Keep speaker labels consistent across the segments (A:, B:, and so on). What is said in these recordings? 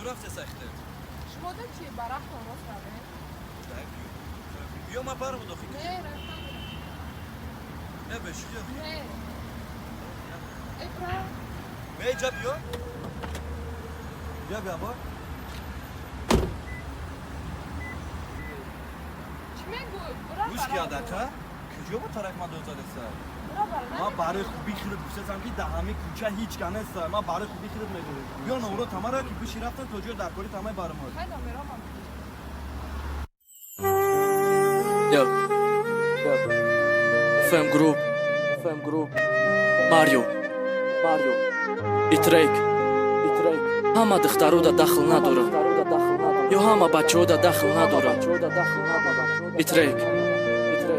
A: Куҷо рафте сахте?
B: Шумо да чи барахтон рост равем?
A: Биё, ма барам дохи.
B: Не, рафтан.
A: Не, бешухи.
B: Не. Эй, брат.
A: Бе, иҷа биё. Биё, биё, бо.
B: Чӣ мегӯй? Бура.
A: Гӯш ки, адака. Куҷо бо тарак ма дод задеса?
B: Бура бара.
A: Ма барои хуби худат гуфтасам, ки дар ҳамин кӯча ҳеҷ ка неста. Ма барои хуби худат мегӯям. Биё, номро тамара ки биши рафтан то ҷои даркори тамаи баромад.
B: Хай, номеромам.
C: Yo. Yo. FM Group. FM Group. Mario. Mario. Итрек. Итрек. Ҳама духтарода дахл надорам. Ё ҳама бачаҳода дахл надорам. Итрек.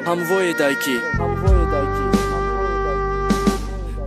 C: Ҳамвое дайки.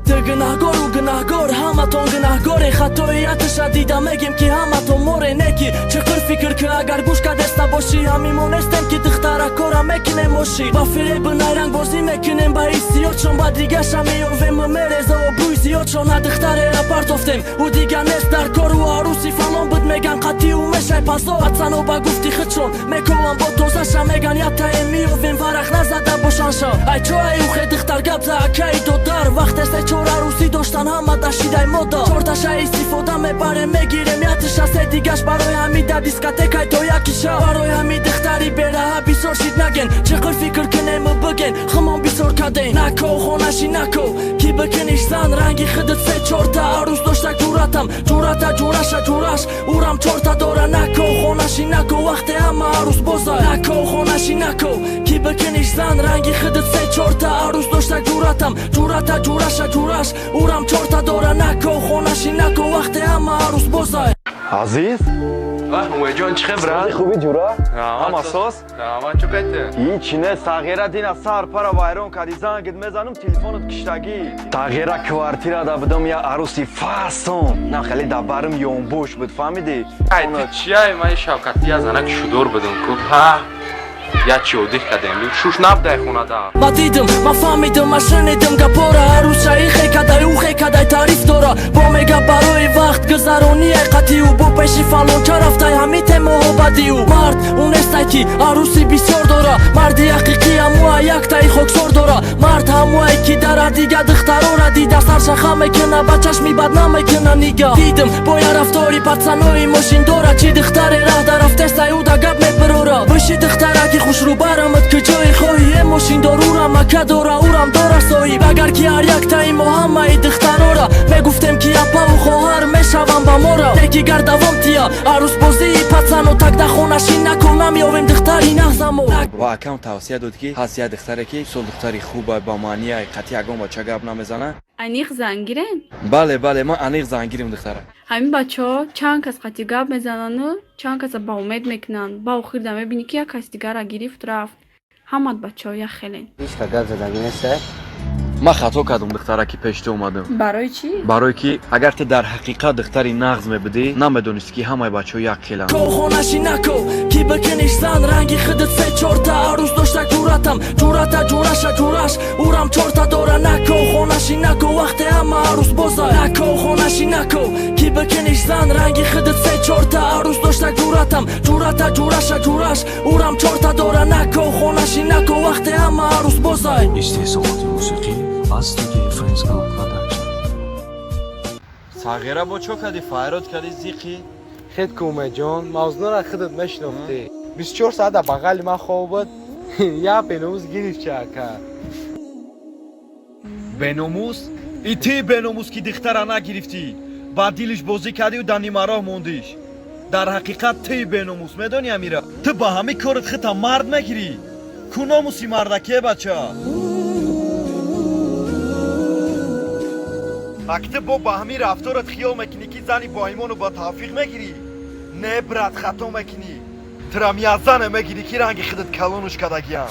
C: Ту гунаҳгору гунаҳгор, ҳаматон гунаҳгоре. Хатоияташа дида мегем, ки ҳаматон море неки. Чиқир фикр ки, агар гӯш кадеста бошӣ, ҳамин мо нестем, ки духтаракора мекунем ошӣ. Ба фиребу найрангбозӣ мекунем ба ҳиссиётшон, ба дигаша меёвем, мереза обрӯи зиёдшон. На духтарера партофтем, ӯ дига нест дар кору. Арӯси фалон буд, меган, қатъи ӯ мешай пазо. Пацано ба гуфти худшон мековам, бо тозаша меган, ятае меёвем, варақ назада бошанша. Ай чо ай ухе духтар гап за акаи додар, вақте се чор арӯсӣ доштан, ҳама дашидай мода. Чорташа истифода мебарем, мегирем ятиша, се дигаш барои ҳами да дискотекай то яки шаб. Барои ҳами духтари бераҳа бисёр шид наген, чиқир фикр кунему биген, хумон бисёр каден. Нако хонаши, нако ки бикуниш зан, ранги худат се чорта арӯс дошта. Ҷуратам ҷурата, ҷураша ҷураш, урам чорта дора. Нако хонаши, нако, вақте ҳама арӯс боза. Нако хонаши, нако ки бикуниш зан, ранги худат се чорта арӯс дошта. Ҷуратам ҷурата, ҷураша ҷураш, урам чорта дора. Нако хонаши, нако, вақте ҳама арӯс боза.
D: Азиз.
E: Умедҷон, чӣ хел, брат?
D: Хуби, ҷура, ҳама соз?
E: Раҳмат, чӯ кайте?
D: Ҳичи не, сағира, дина сар пара вайрон кардӣ. Зангит мезанам, телефонат киштагӣ. Тағира квартирада будам, я арӯси фасон на хеле да барм ёнбош буд, фаҳмидӣ?
E: Ай, ту чияй? Ман шавкати я занаки шудор будум ку, ҳа, я чи одих кардем, шуш набдай хонада.
C: Ма дидим, ма фаҳмидим, ма шунидим гапора. Арӯса ихе кадай, ухе кадай, таъриф дора. Бо мега, барои вақт гузароние қатиу, бо пеши фалонча рафтай, ҳами темоҳо бадиу. Мард ӯ нестай, ки арӯси бисёр дора. Марди ҳақиқӣ ҳамуа яктаи хоксор дора. Мард ҳамуае, ки дара дига духтарора дида, саршаха мекуна, ба чашми бад намекуна нига. Дидим бо я рафтори пацанои мошиндора, чи духтаре раҳ дарафтестай, ӯ да гап мебирора. Биши, духтараки хушрӯбарамад, куҷое хоҳӣ, е мошиндор урам ака дора, урам дора соҳиб. Агар ки ҳар яктаи мо ҳамаи духтарора мегуфтем, ки апаву хоҳар мешавам ба мора, неки гар давом тия арӯсбозии пацано, такда хонашин нако, намеёвем духтари нағзамо.
F: Ва акам тавсия дод, ки ҳаст як духтаре, ки сол духтари хуба, ба маъния, қатъи ягон бача гап намезана.
G: Аниқ зангирем?
F: Бале, бале, ман аниқ зангирем духтара.
G: Ҳамин бачаҳо чанд кас қатъи гап мезанану чанд каса ба умед мекунанд, ба охирда мебинӣ, ки як каси дигара гирифт, рафт. Ҳамат бачаҳо як хелен.
H: Ҳеҷ ка гап задагӣ неста.
F: Ман хато кардам, духтара, ки пеш ту омадам.
G: Барои чӣ?
F: Барое ки агар ту дар ҳақиқат духтари нағз мебудӣ, намедонисти, ки ҳамаи бачаҳо як хеланд.
C: Ко хонаши, нако ки бикуниш зан, ранги худат се чорта арӯс дошта. Ҷуратам ҷурата, ҷураша ҷураш, урам чорта дора. Нако хонаши, нако, вақте ҳама арӯс боза. Нако хонаши, нако ки бикуниш зан, ранги худат се чорта арӯс дошта. Ҷуратам ҷурата, ҷураша ҷураш, урам чорта дора. Нако хонаши, нако, вақте ҳама арӯс боза.
I: Истеҳсолоти мусиқӣ аз студияи Friends Club Production.
F: Сағира, бо чо кардӣ, файрод кардӣ, зиқӣ?
J: Хед ку, Умедҷон, мавзунаро худат мешинохтӣ. 24 соат дар бағали ман хоб буд, як беномус гирифт ча, ака.
F: Беномус? И ти беномус, ки духтара нагирифтӣ, ба дилиш бозӣ кардию дар нимароҳ мондиш. Дар ҳақиқат ти беномус, медонӣ, амира? Ту ба ҳамин корат хита мард мегирӣ ку? Номуси мардаке, бача. Ак ту бо ба ҳамин рафторат хиёл мекунӣ, ки зани боимону ба тавфиқ мегирӣ? Не, брат, хато мекунӣ. Тура миязане мегирӣ, ки ранги худат калонуш кардагиям.